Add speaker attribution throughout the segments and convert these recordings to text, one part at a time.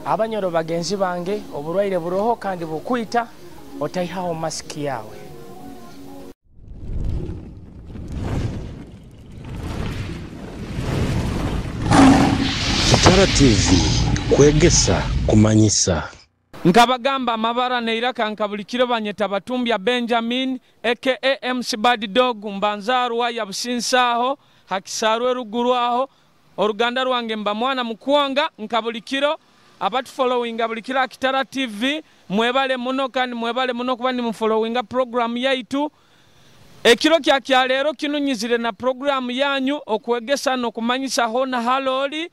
Speaker 1: Abanyoro bagenzi bange, oburwaire buroho kandi bukwita, otaihaho masiki yawe.
Speaker 2: Kitara TV kwegesa kumanyisa.
Speaker 3: Nkabagamba amabara neiraka nka buli kiro banyeta Batumbya Benjamin aka MC Bad Dog, mbanzarwa ya Businsaho hakisarwe ruguru aho oruganda rwange mba mwana mukwanga. Nka buli kiro abatufollowinga buli kiro Kitara TV mwebale muno, kandi mwebale muno kuba nimufollowinga program yaitu. Ekiro kya kyaleero kinunyizire na program yanyu okwegesa n'okumanyisa hona haloli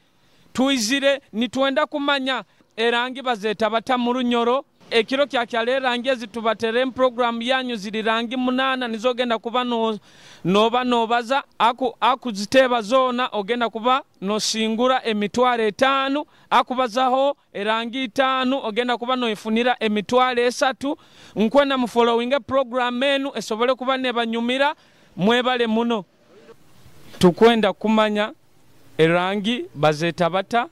Speaker 3: tuizire nitwenda kumanya erangi bazeta bata mu Runyoro. Ekiro kya kyaleero erangi ezitubatere program yanyu ziri rangi 8 nizogenda kuba noba nobaza akuziteba zona ogenda kuba nosingura emitwaro 5, akubazaho erangi 5 ogenda kuba noifunira emitwaro 3. Nkwenda mu following program enu esobole kuba nebanyumira. Mwebale muno. Tukwenda kumanya erangi bazeta bata.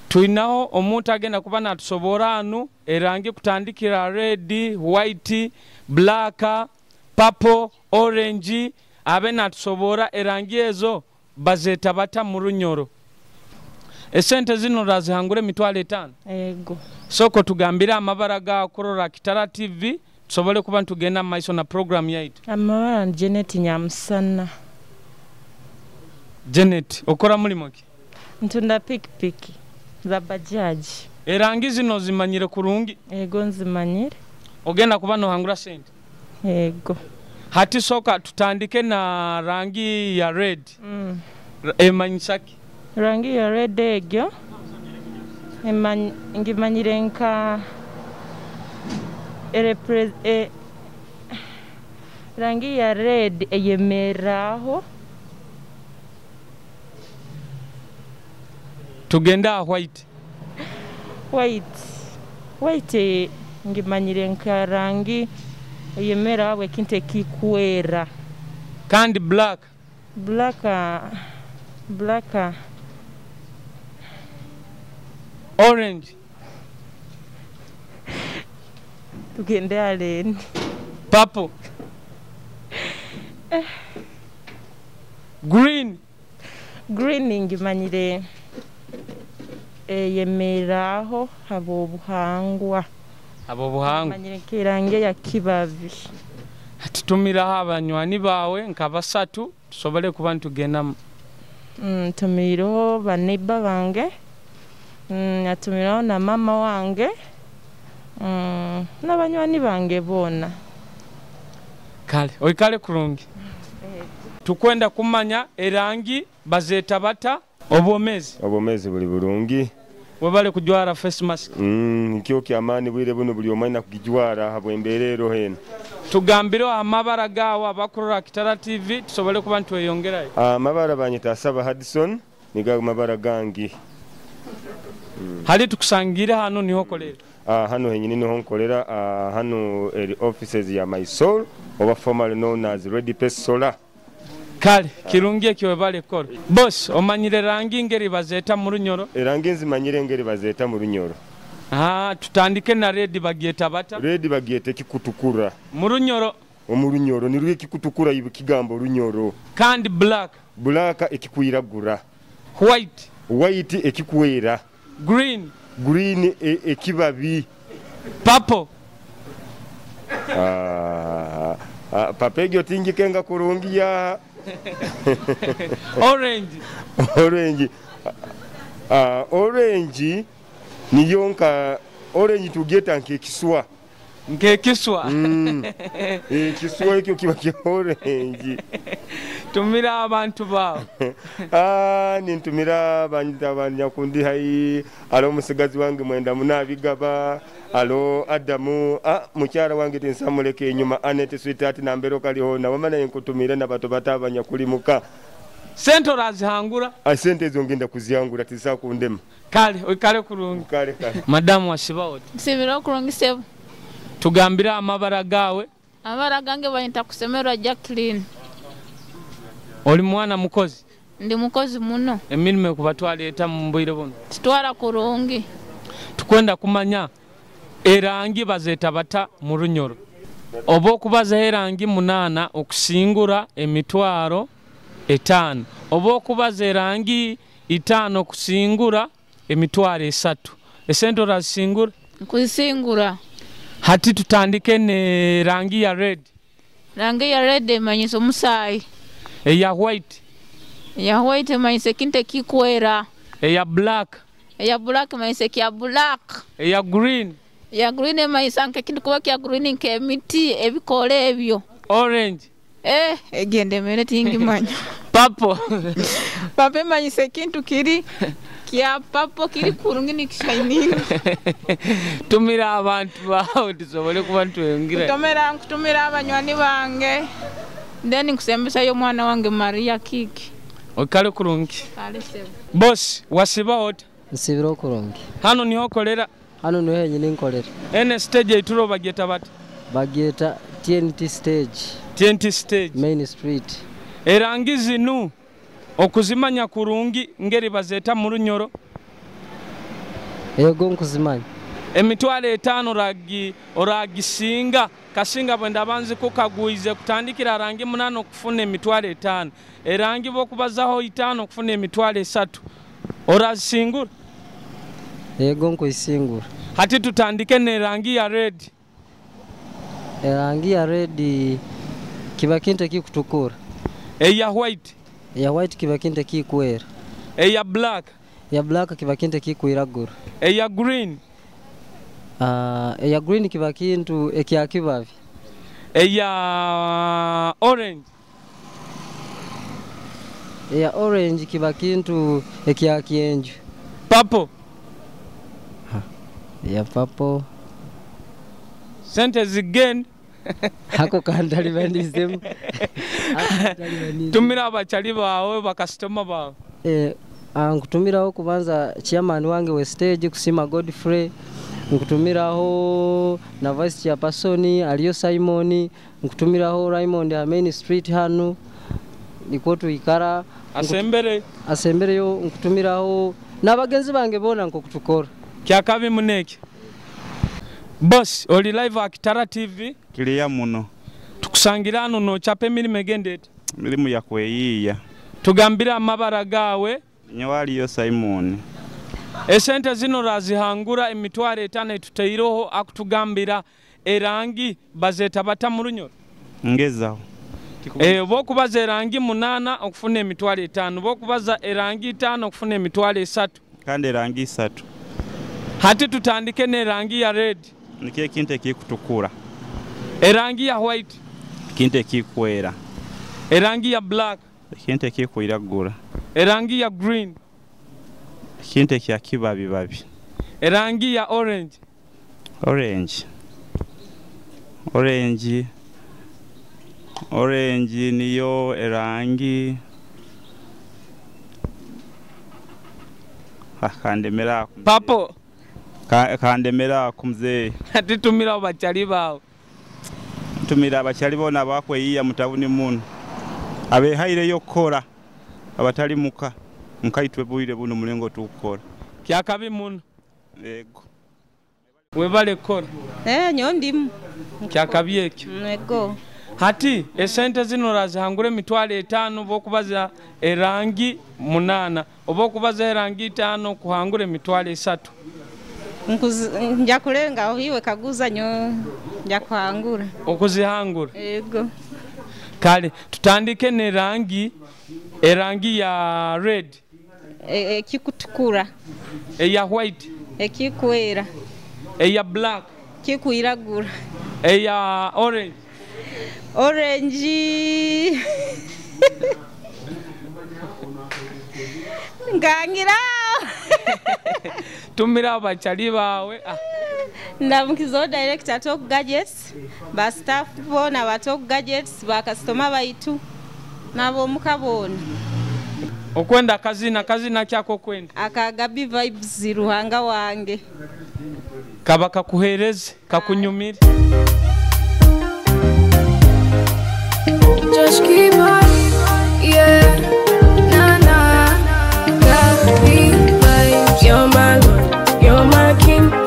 Speaker 3: Tuinaho omuntu agenda kuba natusobora anu erangi kutandikira red, white, black, purple, orange, abe natusobora erangi ezo bazeta bata mu Runyoro. Esente zino razihangure emitwaro 5.
Speaker 4: Ego.
Speaker 3: Soko tugambire amabara ga kurora Kitara TV tusobole kuba tugenda maiso na program yaitu.
Speaker 4: Amabara Janet Nyamusana.
Speaker 3: Janet, okora mulimo ki?
Speaker 4: Ntunda pikipiki za bajaji.
Speaker 3: Erangi zino zimanyire kurungi?
Speaker 4: Ego nzimanyire.
Speaker 3: Ogenda kuba nohangura sente?
Speaker 4: Ego.
Speaker 3: Hati soka tutandike na rangi ya red. Emanyisaki?
Speaker 4: Rangi ya red egyo ngimanyire nka rangi ya red eyemeraho.
Speaker 3: Tugenda white.
Speaker 4: White ngimanyire nka rangi eyemeraho ekintu ekikwera.
Speaker 3: Kandi black.
Speaker 4: Black.
Speaker 3: Orange.
Speaker 4: Tugende aleni.
Speaker 3: Purple. Green.
Speaker 4: Green ngimanyire eyemeraho hab'obuhangwa.
Speaker 3: Hab'obuhangwa.
Speaker 4: Ngimanyire nk'erangi ya kibabi.
Speaker 3: Tutumiraho abanywani bawe nka basatu tusobole kuba ntugenda.
Speaker 4: Ntumireho baneiba bange, natumiraho na mama wange, n'abanywani bange bona.
Speaker 3: Kale oikale kurungi. Tukwenda kumanya erangi bazeta bata obwomezi.
Speaker 5: Obwomezi buli burungi.
Speaker 3: Webale kujwara face mask.
Speaker 5: Nikyo kyamani bwire buno buli omanya kugijwara habwemberero heno.
Speaker 3: Tugambire amabara gawa abakurora Kitara TV tusobole kuba ntweyongerayo.
Speaker 5: Amabara banyita Saba Hudson niga mabara gangi.
Speaker 3: Hali tukusangire hano niho kolera.
Speaker 5: Hano henyini niho nkolera. Hano eri offices ya My Soul oba formerly known as Ready Pace Solar.
Speaker 3: Kale kirungi ekyo webale kola. Boss, omanyire rangi ngeri bazeta mu Runyoro?
Speaker 5: Erangi nzimanyire ngeri bazeta mu Runyoro.
Speaker 3: Tutandike na red bagyeta bata.
Speaker 5: Red bagyeta kikutukura.
Speaker 3: Mu Runyoro.
Speaker 5: Omu Runyoro ni kikutukura ikigambo Runyoro.
Speaker 3: Kandi black.
Speaker 5: Black ekikwiragura.
Speaker 3: White.
Speaker 5: White ekikwera.
Speaker 3: Green.
Speaker 5: Green ekibabi.
Speaker 3: Purple.
Speaker 5: Papegyo tingikenga kurungi ya.
Speaker 3: Orange.
Speaker 5: Orange. Orange niyo nka orange tugeta nkekiswa.
Speaker 3: Nkekiswa.
Speaker 5: Ekiswa ekyo kiba kya orange.
Speaker 3: Tumira abantu bawo.
Speaker 5: Nintumira banyakundi hai alo musigazi wange mwenda munabigaba alo Adamu mukyara wange tinsamuleke enyuma Anete sweetheart nambero kaliho na wamana nkutumira na bato batabanya kulimuka.
Speaker 3: Sente razihangura?
Speaker 5: Sente ezo ngenda kuzihangura tisakundema.
Speaker 3: Kale oikale kurungi.
Speaker 5: Kale kale.
Speaker 3: Madamu wasiba oti.
Speaker 6: Nsibira kurungi sebo.
Speaker 3: Tugambira amabara gawe.
Speaker 6: Amabara gange banyita kusemerwa Jacqueline.
Speaker 3: Oli mwana mukozi?
Speaker 6: Ndi mukozi muno.
Speaker 3: Emirimo ekubatwala eta mu mbwire buno?
Speaker 6: Kitwala kurungi.
Speaker 3: Tukwenda kumanya erangi bazeta bata mu Runyoro. Oba okubaza erangi 8 okusingura emitwaro 5. Oba okubaza erangi 5 okusingura emitwaro 3. Esente orazisingura?
Speaker 6: Nkusingura.
Speaker 3: Hati tutandike ne rangi ya red.
Speaker 6: Rangi ya red emanyisa omusaayi.
Speaker 3: Eya white.
Speaker 6: Eya white emanyisa ekintu ekikwera.
Speaker 3: Eya black.
Speaker 6: Eya black emanyisa ekya black.
Speaker 3: Eya green.
Speaker 6: Eya green emanyisa nk'ekintu kuba kya green nk'emiti ebikoola ebyo.
Speaker 3: Orange.
Speaker 6: Egende mere tingimanya.
Speaker 3: Purple.
Speaker 6: Purple emanyisa ekintu kiri kya purple kiri kurungi nikishininga.
Speaker 3: Tumira abantu bawe tusobole kuba ntweyongera.
Speaker 6: Nkutumira abanywani bange. Then nkusembesayo omwana wange Maria Kiki.
Speaker 3: Okale kurungi.
Speaker 6: Kale sebo.
Speaker 3: Boss, wasiba ota?
Speaker 7: Nsibira kurungi.
Speaker 3: Hano niho kolera?
Speaker 7: Hano niho henyini nkolera.
Speaker 3: Ene stage eituro bagyeta bata?
Speaker 7: Bagyeta TNT stage.
Speaker 3: TNT stage.
Speaker 7: Main street.
Speaker 3: Erangi zinu okuzimanya kurungi ngeri bazeta mu Runyoro.
Speaker 7: Ego nkuzimanya.
Speaker 3: Emitwaro 5 oragisinga kasinga bwenda banzi kukaguize kutandikira rangi 8 okufuna emitwaro 5. Erangi bokubazaho 5 okufuna emitwaro 3. Orazisingura?
Speaker 7: Ego nkuisingura.
Speaker 3: Hati tutandike ne rangi ya red.
Speaker 7: Rangi ya red kiba kintu ekikutukura.
Speaker 3: Eya white.
Speaker 7: Eya white kiba kintu ekikwera.
Speaker 3: Eya black.
Speaker 7: Eya black kiba kintu ekikwiragura.
Speaker 3: Eya green.
Speaker 7: Eya green kiba kintu ekyakibabi.
Speaker 3: Eya orange.
Speaker 7: Eya orange kiba kintu ekyakienju.
Speaker 3: Purple.
Speaker 7: Eya purple.
Speaker 3: Sente zigend.
Speaker 7: Hako kandalibanism.
Speaker 3: Tumira abachali bawe bakasitoma bawe.
Speaker 7: Nkutumiraho kubanza chairman wange we stage kusima Godfrey. Nkutumiraho na vice chairperson Aliyo Simon, nkutumiraho Raymond ha main street hano niko tuikara
Speaker 3: asembere
Speaker 7: asembereyo nkutumiraho n'abagenzi bange bona nko kutukora.
Speaker 3: Kyakabi muneke. Boss, oli live Akitara TV.
Speaker 8: Kiliya muno.
Speaker 3: Tukusangira hano no chapa emirimu egendete.
Speaker 8: Emirimu ya kweyiiya.
Speaker 3: Tugambire amabara gawe.
Speaker 8: Nyowe Simon.
Speaker 3: Esente zino razihangura emitwaro 5 tuteiroho akutugambira erangi bazeta bata mu Runyoro.
Speaker 8: Ngezaho.
Speaker 3: Bokubaza erangi 8 okufuna emitwaro 5, bokubaza erangi 5 okufuna emitwaro 3.
Speaker 8: Kandi erangi 3.
Speaker 3: Hati tutandike ne rangi ya red.
Speaker 8: Nikiye kintu ekikutukura.
Speaker 3: Erangi ya white.
Speaker 8: Kintu ekikwera.
Speaker 3: Erangi ya black.
Speaker 8: Kintu ekikwiragura.
Speaker 3: Erangi ya green.
Speaker 8: Kintu ekyakibabi babi.
Speaker 3: Erangi ya orange.
Speaker 8: Orange. Orange. Orange niyo erangi. Kandemera.
Speaker 3: Papo.
Speaker 8: Kandemera kumzee.
Speaker 3: Tumira abachali bawe.
Speaker 8: Tumira abachali bona bakweyiya mutabuni muno. Abehaireyo kukora abatali muka nkaitwe bwire buno mulengo tukora.
Speaker 3: Kyakabi muno.
Speaker 8: Yego.
Speaker 3: Webale kora.
Speaker 4: Nyo ndimu.
Speaker 3: Kyakabi ekyo.
Speaker 4: Yego.
Speaker 3: Hati esente zino razihangura emitwaro 5 bokubaza erangi 8 oba okubaza erangi 5 kuhangura emitwaro 3.
Speaker 4: Nja kulenga iwe kaguza nyo nja kuhangura.
Speaker 3: Okuzihangura.
Speaker 4: Yego.
Speaker 3: Kale tutandike ne rangi erangi ya red.
Speaker 4: Ekikutukura.
Speaker 3: Eya white.
Speaker 4: Ekikwera.
Speaker 3: Eya black.
Speaker 4: Kikwiragura.
Speaker 3: Eya orange.
Speaker 4: Orange. Ngangira.
Speaker 3: Tumira abachali bawe.
Speaker 4: Ndamukizo director Talk Gadgets, ba staff bona ba Talk Gadgets, ba customer baitu nabo mukabona.
Speaker 3: Okwenda kazina kazina kyako kwenda.
Speaker 4: Akagabi vibes ruhanga wange.
Speaker 3: Kaba kakuhereze, kakunyumire.
Speaker 9: Just keep on, yeah, na na, Gabi vibes. You're my lord, you're my king.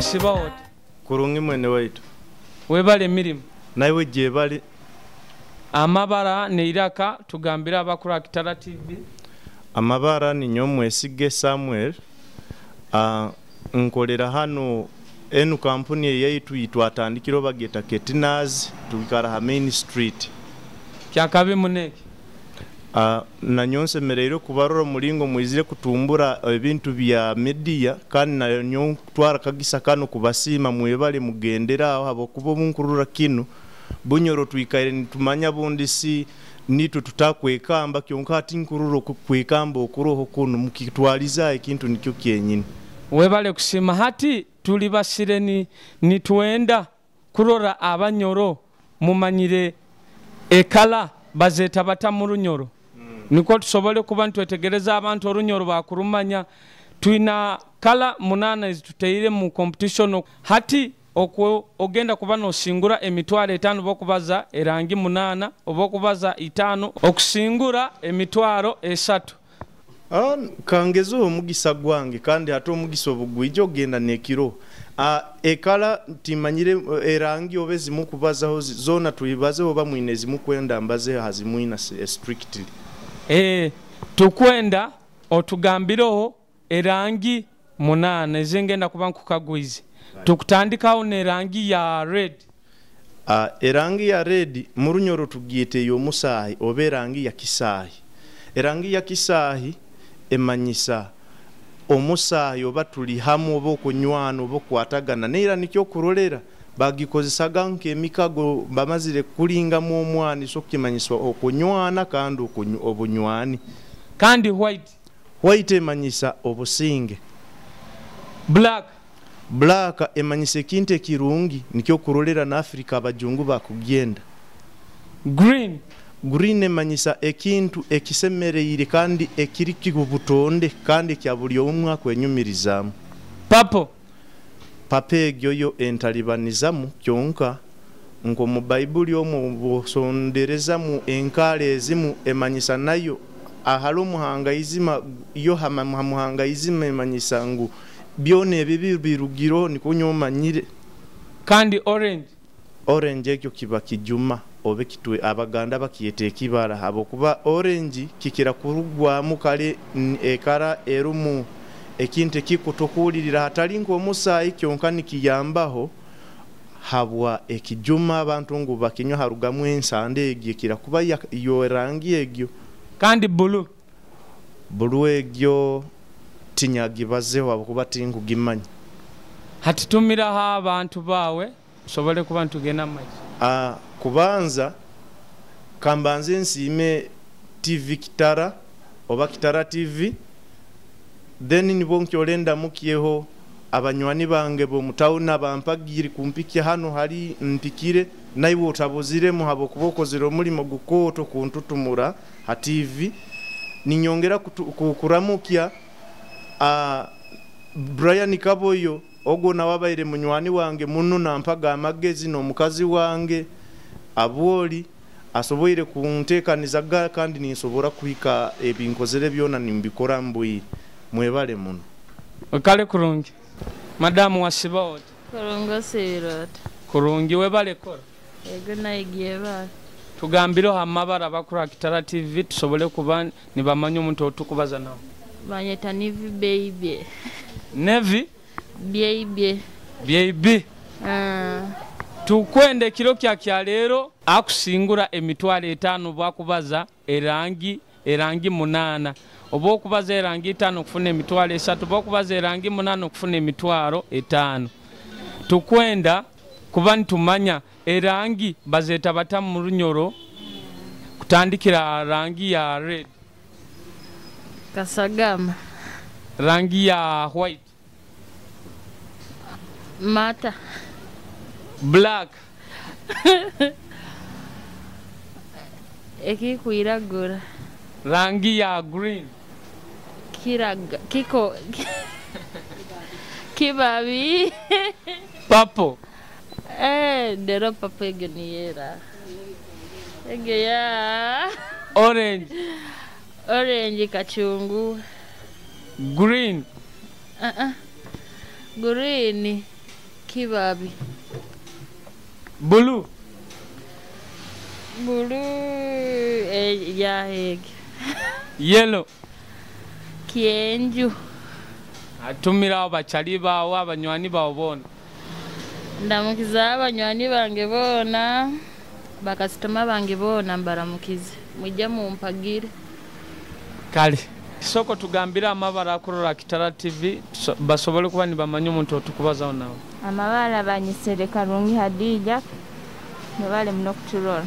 Speaker 3: Wasiba oti?
Speaker 10: Kurungi mwene waitu.
Speaker 3: Webale emirimu.
Speaker 10: Naiwe gyebale.
Speaker 3: Amabara neiraka tugambire abakura Kitara TV.
Speaker 10: Amabara ni Nyomwesige Samuel. Nkolera hano enu kampuni eyaitu itwatandikira bageta Ketinaz, tukikara ha Main Street.
Speaker 3: Kyakabi muneki.
Speaker 10: Nanyo nsemereire kubarora omulingo mwizire kutumbura ebintu bya media, kandi nanyo twara kagisa kano kubasiima mwebale mugendera aho habwokuba omunkurura kinu bunyoro twikaire nitumanya bundi si nitwe tutakwekamba kyonka ati nkurura kwekamba okuroho kuno mukitwaliza ekintu nikyo kyenyini.
Speaker 3: Webale kusima. Hati tuli basire nitwenda kurora abanyoro mumanyire ekala bazeta bata mu runyoro. Niko tusobole kuba ntwetegereza abantu orunyoro bakurumanya. Twina kala 8 ezituteire mu competition. Hati okwo ogenda kuba nosingura emitwalo 5 bokubaza erangi 8 obokubaza 5 okusingura emitwalo 3.
Speaker 10: Kangezo omugisa gwange kandi ate omugisa obugwijo ogenda nekiro. Ekala timanyire erangi obe zimu kubazaho zona tuibaze oba mwine zimu kwenda mbaze hazimwina strictly.
Speaker 3: Tukwenda otugambireho erangi 8 ezingenda kuba nkukagwize. Tukutandikaho nerangi ya red.
Speaker 10: Erangi ya red murunyoro tugiete yomusahi oba erangi ya kisahi. Erangi ya kisahi emanyisa omusahi oba tuli hamu oba okunywana oba okwatagana neera nikyo kurolera bagikozesaga nk'emikago bamazire kulingamu omwani, so kimanyiswa okunywana kandi obunywani.
Speaker 3: Kandi white.
Speaker 10: White emanyisa obusinge.
Speaker 3: Black.
Speaker 10: Black emanyisa ekintu ekirungi nikyo kurolera na Afrika abajungu bakugenda.
Speaker 3: Green.
Speaker 10: Green emanyisa ekintu ekisemereire kandi ekiri kubutonde kandi kya buli omwe akwenyumirizamu.
Speaker 3: Purple.
Speaker 10: Pape egyo yo entalibanizamu kyonka nko mu Baibuli omwo bosonderezamu enkale ezimu emanyisa nayo ahali omuhangaizima yo hamuhangaizima emanyisa ngu byona ebibi birugiro niko nyomanyire.
Speaker 3: Kandi orange.
Speaker 10: Orange ekyo kiba kijuma obe kitwe abaganda bakiyeta ekibara habwokuba orange kikira kurugwamu kale ekara erumu ekintu ekikutukulirira hatali nk'omusaayi kyonka nikiyambaho habwa ekijuma abantu ngu bakinywa harugamu ensande egyo ekira kuba yo rangi egyo.
Speaker 3: Kandi blue.
Speaker 10: Blue egyo tinyagibazeho habwokuba tinkugimanya.
Speaker 3: Hatitumiraho abantu bawe tusobole kuba ntugenda mu maiso.
Speaker 10: Kubanza kambanze nsiime TV Kitara oba Kitara TV, then nibo nkyolenda mukyeho abanywani bange bomutawuna bampagiri kumpikya hano hali mpikire naiwe otabuziremu habwokuba okozere omulimo gukooto kuntutumura ha TV. Ninyongera kuramukya Brian Kaboyo ogwo nawabaire munywani wange muno nampaga amagezi n'omukazi wange abwoli asoboire kunteekaniza kandi ninsobora kuhika ebinkozere byona nimbikora mbui. Mwebale muno.
Speaker 3: Okale kurungi. Madamu wasiba oti?
Speaker 11: Kurungi osibira oti?
Speaker 3: Kurungi webale kora.
Speaker 11: Ego naigiye ba.
Speaker 3: Tugambireho amabara bakura Kitara TV tusobole kuba nibamanya omuntu otukubaza nawe.
Speaker 11: Banyeta Nevi baby.
Speaker 3: Nevi?
Speaker 11: Baby.
Speaker 3: Baby. Tukwende ekiro kya leero akusingura emitwalo 5 bwakubaza erangi 8 oba okubaza erangi 5 okufuna emitwalo 3 oba okubaza erangi 8 okufuna emitwalo 5. Tukwenda kuba nitumanya erangi bazeta bata mu runyoro kutandikira rangi ya red.
Speaker 11: Kasagama.
Speaker 3: Rangi ya white.
Speaker 11: Mata.
Speaker 3: Black.
Speaker 11: Ekikwiragura.
Speaker 3: Rangi ya green.
Speaker 11: Kiraga kiko kibabi.
Speaker 3: Purple.
Speaker 11: Ndero purple egyo niyera. Egyo ya
Speaker 3: orange.
Speaker 11: Orange kachungu.
Speaker 3: Green.
Speaker 11: Green. Kibabi.
Speaker 3: Blue.
Speaker 11: Blue yahege.
Speaker 3: Yellow.
Speaker 11: Kyenju.
Speaker 3: Atumiraho bachali bawe abanywani bawe bona.
Speaker 11: Ndamukiza abanywani bange bona, bakasitoma bange bona mbaramukize. Mujja mumpagire.
Speaker 3: Kale soko tugambira amabara akurora Kitara TV basobole kuba nibamanya omuntu otukubazaho nawe.
Speaker 12: Amabara banyisere Karungi Hadija nibale muno kuturora.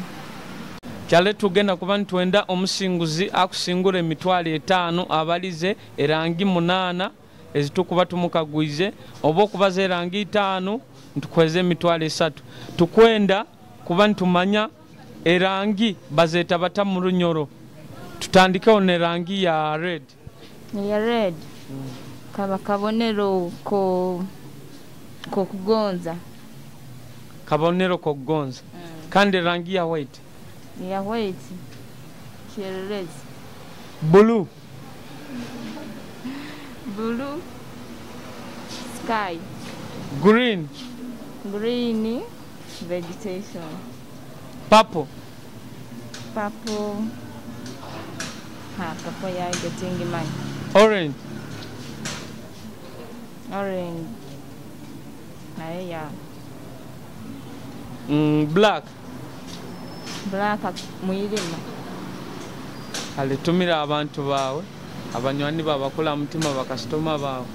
Speaker 3: Kyale tugenda kuba nitwenda omusinguzi akusingura emitwalo 5 abalize erangi 8 ezitukuba tumukagwize oba okubaza erangi 5 ntukweze emitwalo 3. Tukwenda kuba ntumanya erangi bazeta bata mu Runyoro. Tutandikeho ne rangi ya red.
Speaker 12: Ya red. Kaba kabonero ko kugonza.
Speaker 3: Kabonero ko kugonza. Kandi rangi ya white.
Speaker 12: Ya white. Kyererezi.
Speaker 3: Blue.
Speaker 12: Blue. Sky.
Speaker 3: Green.
Speaker 12: Green vegetation.
Speaker 3: Purple.
Speaker 12: Purple. Ha, purple ya getting money.
Speaker 3: Orange.
Speaker 12: Orange. Naye ya.
Speaker 3: Black.
Speaker 12: Black mwirima.
Speaker 3: Alitumira abantu bawe abanywani babakula mutima bakasitoma bawe.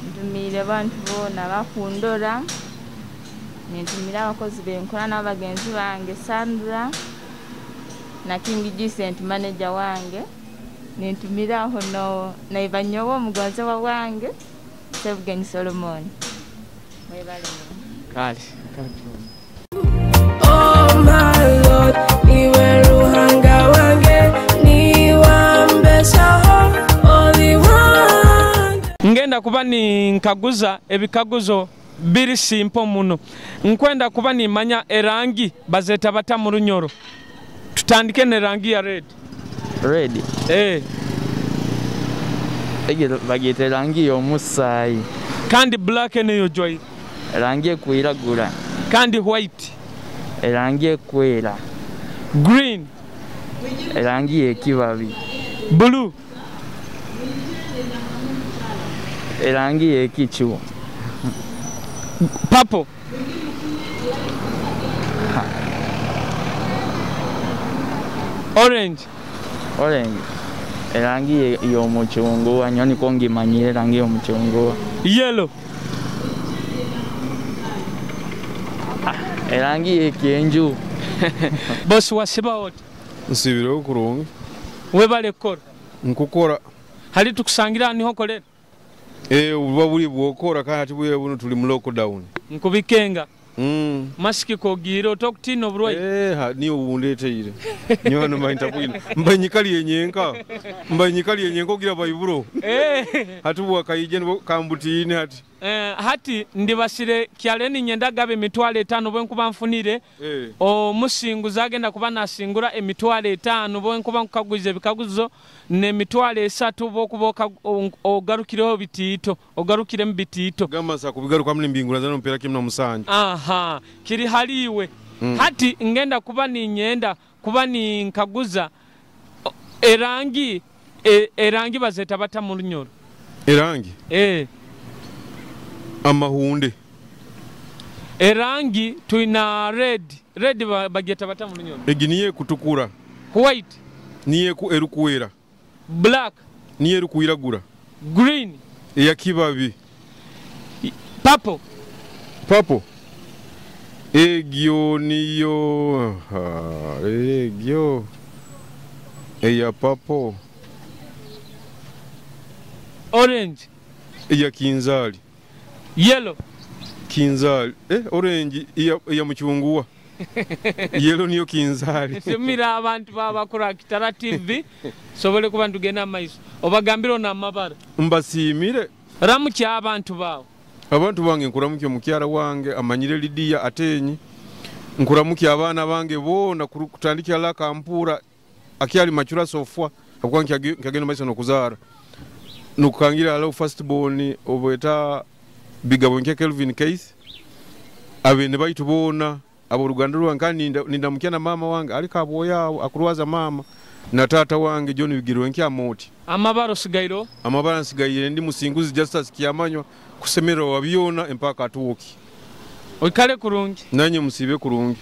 Speaker 12: Ntumire abantu bona bakundora. Nintumira abakozi benkola n'abagenzi bange Sandra na King Decent manager wange. Nintumira aho no naibanyowo omugonzi wa wange Sebgen Solomon. Mwebale.
Speaker 3: Kale.
Speaker 9: Oh my Lord, niwe ruhanga wange niwambeshaho oli wange.
Speaker 3: Ngenda kuba ni nkaguza ebikaguzo biri simple muno. Nkwenda kuba nimanya erangi bazeta bata mu Runyoro. Tutandike ne rangi ya red.
Speaker 13: Red.
Speaker 3: Eh.
Speaker 13: Bagiyita rangi y'omusaayi.
Speaker 3: Kandi black neyo joy.
Speaker 13: Rangi ekwiragura.
Speaker 3: Kandi white.
Speaker 13: Erangi ekwera.
Speaker 3: Green.
Speaker 13: Erangi y'ekibabi.
Speaker 3: Blue.
Speaker 13: Erangi y'ekicu.
Speaker 3: Purple. Orange.
Speaker 13: Orange. Erangi y'omucungwa nyo niko ngimanyire erangi y'omucungwa.
Speaker 3: Yellow.
Speaker 13: Erangi y'ekyenju.
Speaker 3: Bosi wasiba oti?
Speaker 14: Nsibireho kurungi.
Speaker 3: Webale kukora.
Speaker 14: Nkukora.
Speaker 3: Hali tukusangira niho kolera?
Speaker 14: Buba buli bwokora kandi ati bwe buno tuli mu lockdown.
Speaker 3: Nkubikenga. Masiki kogira otokutina oburwaire.
Speaker 14: Niyo bundeteire. Nyo hano mbayita bwino. Mbanyikali yenyenka. Mbanyikali yenyenka ogira bayiburo. Hati bwakayije kambutiine hati.
Speaker 3: Hati ndibasire kyaleni nyenda gabe emitwalo 5 bwe nkuba nfunire. Omusinguzi agenda kuba nasingura emitwalo 5 bwe nkuba nkukaguza ebikaguzo n'emitwalo 3 bwokuba ogarukireho bitiito ogarukiremu bitiito.
Speaker 14: Gamba sa kubigarukamu n'imbingura zano mpera kimwe na musanju.
Speaker 3: Aha, kiri haliwe. Hati ngenda kuba ninyenda kuba ninkaguza erangi erangi bazeta bata mu Runyoro.
Speaker 14: Erangi? Amahunde.
Speaker 3: Erangi tuina red. Red bageta bata mu Runyoro.
Speaker 14: Egi niye kutukura.
Speaker 3: White.
Speaker 14: Niye ku erukuwera.
Speaker 3: Black.
Speaker 14: Niye erukuiragura.
Speaker 3: Green.
Speaker 14: Eya kibabi.
Speaker 3: Purple.
Speaker 14: Purple. Egyo niyo egyo eya purple.
Speaker 3: Orange.
Speaker 14: Eya kinzali.
Speaker 3: Yellow.
Speaker 14: Kinzali. Orange iya muchunguwa. Yellow niyo kinzali.
Speaker 3: Tumira abantu babakora Kitara TV sobole kuba ntugenda maiso. Obagambira na amabara.
Speaker 14: Mbasimire.
Speaker 3: Ramukya abantu bawo.
Speaker 14: Abantu bange nkuramukye mukyara wange amanyire Lidia atenyi. Nkuramukye abaana bange bona kutandikira la kampura akyali machura sofwa akuwa nkyagenda maiso nokuzara. Nukangira alo first born obweta
Speaker 15: Bigabo nke Kelvin Keith abene baitu boona aboluganda lwange kandi nindamukya na mama wange ali kabwoya akurwaza mama na tata wange John Bigirwe nke amoti.
Speaker 3: Amabaro sigairo?
Speaker 15: Amabara nsigaire ndi musinguzi Justus Kiamanywa kusemererwa wabyona empaka atuuki.
Speaker 3: Oikale kurungi.
Speaker 15: Nanye musibe kurungi.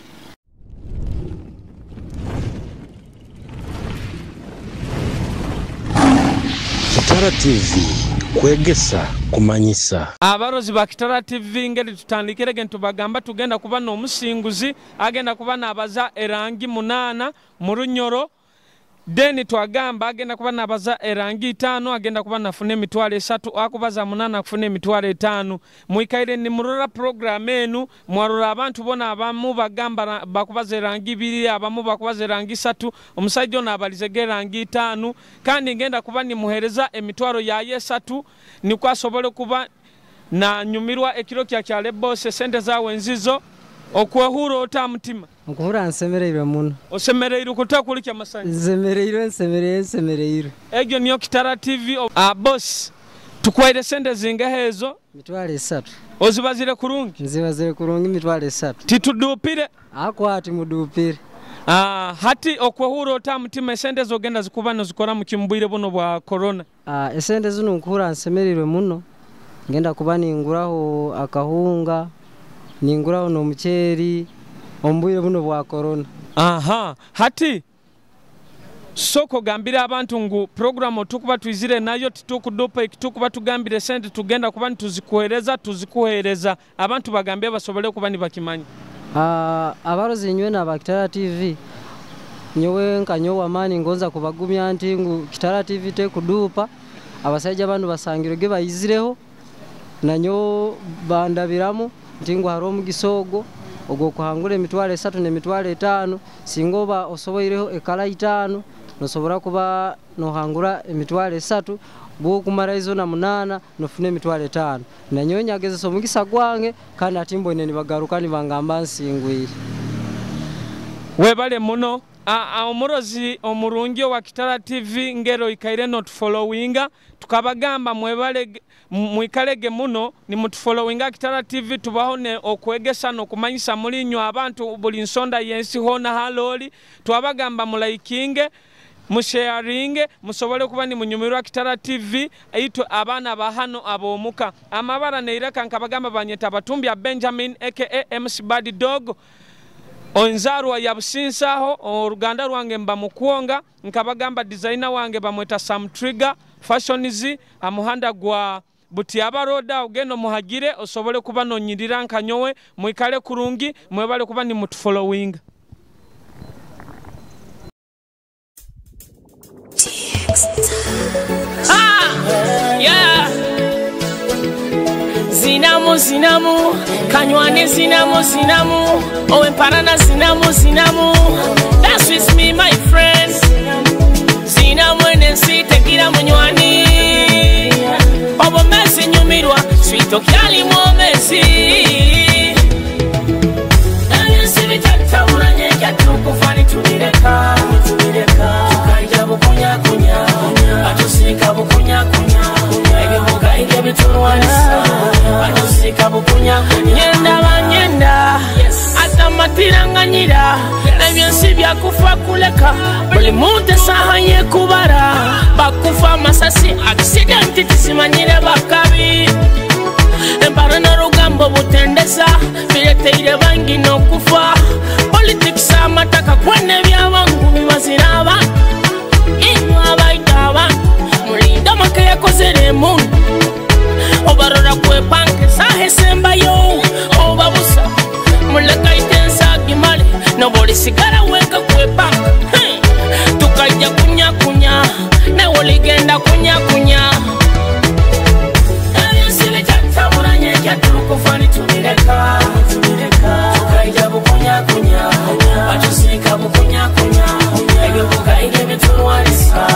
Speaker 2: Kitara TV kwegesa kumanyisa.
Speaker 3: Abarozi ba Kitara TV ngeri tutandikirege ntubagamba tugenda kuba n'omusinguzi agenda kuba n'abaza erangi 8 mu Runyoro. Deni twagamba agenda kuba nabaza erangi 5 agenda kuba nafune emitwalo 3 akubaza 8 akufune emitwalo 5. Mwikaire ni murora program enu mwarora abantu bona abamu bagamba bakubaza erangi 2 abamu bakubaza erangi 3 omusajja ono abalizege erangi 5 kandi ngenda kuba nimuhereza emitwalo ya 3 nikwo asobole kuba na nyumirwa ekiro kya kyale bose sente zawe nzizo. Okwehura ota mutima?
Speaker 7: Nkuhura nsemereirwe muno.
Speaker 3: Osemereirwe kutakulika masanyu?
Speaker 7: Nsemereirwe, nsemereirwe.
Speaker 3: Egyo niyo Kitara TV. Boss, tukwaire sente zingahe ezo?
Speaker 7: Mitwalo 3.
Speaker 3: Ozibazire kurungi?
Speaker 7: Nzibazire kurungi mitwalo 3.
Speaker 3: Titudupire?
Speaker 7: Ako ati mudupire.
Speaker 3: Hati okwehura ota mutima esente zogenda zikuba nozikora mu kimbwire buno bwa corona?
Speaker 7: Esente zino nkuhura nsemereirwe muno. Ngenda kuba ninguraho akahunga, ninguraho n'omuceeri ombwire buno bwa corona.
Speaker 3: Aha, hati soko gambira abantu ngu programu tukuba tuizire nayo titukudupa ikitukuba tugambire sente tugenda kuba tuzikuhereza abantu bagambye basobole kuba nibakimanya.
Speaker 7: Abarozi nywe na ba Kitara TV nyowe nkanyowa amani ngonza kubagumya nti ngu Kitara TV tekudupa abasajja banu basangirege bayizireho nanyo bandabiramu ntingu haro omugisogo ogwo kuhangura emitwalo 3 n'emitwalo 5 singoba osoboireho ekala 5 nosobora kuba nohangura emitwalo 3 bwo izo na 8 nofune emitwalo 5 nanyonya agezesa omugisa gwange kandi ati mbone nibagaruka nibangamba nsingwire.
Speaker 3: Webale muno. Omurozi omurungi wa Kitara TV ngero ikaire not followinga tukabagamba mwebale mwikalege muno ni mutufollowinga Kitara TV tubaho ne okwegesa nokumanyisa mulinyo abantu buli nsonda yensi hona haloli twabagamba mulaikinge musharinge musobole kuba ni munyumirwa Kitara TV aitwe abana bahano abomuka amabara neireka nkabagamba banyeta Batumbya Benjamin aka MC Bad Dog onzarwa ya Businsaho oruganda rwange mba mukuonga nkabagamba designer wange bamweta Sam Trigger Fashions amuhanda gwa Butiaba Roda ugendo muhagire osobole kuba nonyirira nkanyowe mwikale kurungi mwebale kuba ni mutufollowing.
Speaker 1: Yeah. Zinamu zinamu kanywane zinamu zinamu owe mparana zinamu zinamu that's with me my friend zinamu enensi tegira munywani obo mesi nyumirwa swito kyali mwomesi enensi bitatabula nyenja tukufa nitubireka tukaija bukunyakunya batusika bukunyakunya ebibuga ibyo bitulwanisa batusika bukunyakunya nyenda banyenda atamatiranganyira ebyensi byakufa kuleka buli muntu esaha yekubara bakufa amasasi accidenti tizimanyire bakabi emparo n'orugambo butendesa bireteire bangi n'okufa politics amataka kwene ebyabangu bibazira abantu inywe abaita abantu mulinda amaka yakozere emundu obarora kwepanka esaha esembayo obabusa mulekaite ensagimale nobolisigara wenka kwepanka tukajja kunyakunya nawe oligenda kunyakunya ebyensi bitatabulanye ekyatukufa nitubireka tukaija bukunyakunya batusika bukunyakunya ebibuga ibyo bitulwanisa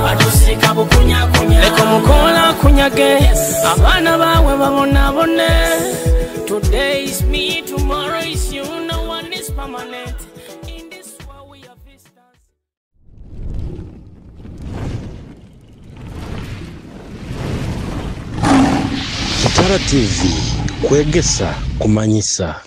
Speaker 1: batusika bukunyakunya leka omukola kunyage abaana bawe babonabone. Today is me, tomorrow is you, no one is permanent. In this world we are visitors.
Speaker 2: Kitara TV. Kwegesa kumanyisa.